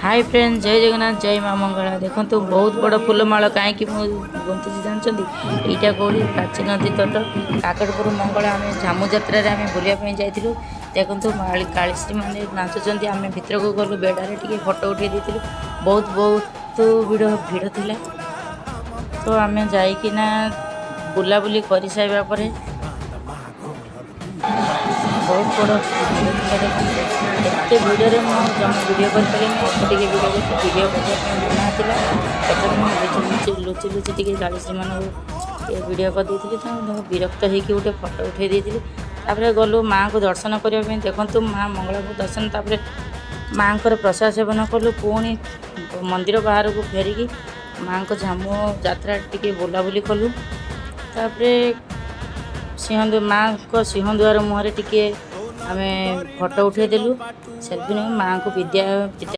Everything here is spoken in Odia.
ହାଇ ଫ୍ରେଣ୍ଡ, ଜୟ ଜଗନ୍ନାଥ, ଜୟ ମା ମଙ୍ଗଳା। ଦେଖନ୍ତୁ, ବହୁତ ବଡ଼ ଫୁଲମାଳ କାହିଁକି ମୁଁ ଗୁନ୍ଥୁଛି ଜାଣିଛନ୍ତି? ଏଇଟା କେଉଁଠି? ପ୍ରାଚୀ ନଦୀ ତଟ, କାକଟପୁର ମଙ୍ଗଳା। ଆମେ ଝାମୁ ଯାତ୍ରାରେ ଆମେ ବୁଲିବା ପାଇଁ ଯାଇଥିଲୁ। ଦେଖନ୍ତୁ, କାଳିଶ୍ରୀ ମାନେ ନାଚୁଛନ୍ତି। ଆମେ ଭିତରକୁ ଗଲୁ, ବେଢ଼ାରେ ଟିକେ ଫଟୋ ଉଠାଇ ଦେଇଥିଲୁ। ବହୁତ ବହୁତ ଭିଡ଼ ଭିଡ଼ ଥିଲା। ତ ଆମେ ଯାଇକିନା ବୁଲାବୁଲି କରିସାରିବା ପରେ ବହୁତ ବଡ଼ ଭିଡ଼ ଥିଲା। ଦେଖନ୍ତୁ, ଏତେ ଭିଡ଼ରେ ମୁଁ ଜମା ଭିଡ଼ିଓ କରିପାରିଲିନି, ଅଳ୍ପ ଟିକେ ଭିଡ଼ିଓ କରିଛି। ଭିଡ଼ିଓ କରିବା ପାଇଁ ମନା ଥିଲା, ତଥାପି ମୁଁ ଲୁଚି ଲୁଚି ଲୁଚି ଲୁଚି ଟିକେ କାଳିଶ୍ରୀମାନଙ୍କୁ ଟିକେ ଭିଡ଼ିଓ କରିଦେଇଥିଲି। ତାଙ୍କୁ ବିରକ୍ତ ହେଇକି ଗୋଟେ ଫଟୋ ଉଠାଇ ଦେଇଥିଲି। ତାପରେ ଗଲୁ ମାଆଙ୍କୁ ଦର୍ଶନ କରିବା ପାଇଁ। ଦେଖନ୍ତୁ, ମା ମଙ୍ଗଳାଙ୍କୁ ଦର୍ଶନ, ତାପରେ ମାଆଙ୍କର ପ୍ରସାଦ ସେବନ କଲୁ। ପୁଣି ମନ୍ଦିର ବାହାରକୁ ଫେରିକି ମାଆଙ୍କ ଝାମୁ ଯାତ୍ରା ଟିକେ ବୁଲାବୁଲି କଲୁ। ତାପରେ ସିଂହ ମାଆଙ୍କ ସିଂହଦ୍ୱାର ମୁହଁରେ ଟିକେ ଆମେ ଫଟୋ ଉଠାଇଦେଲୁ, ସେଲ୍ଫି ନେଇ ମାଆଙ୍କୁ ବିଦ୍ୟା ବିଦ୍ୟା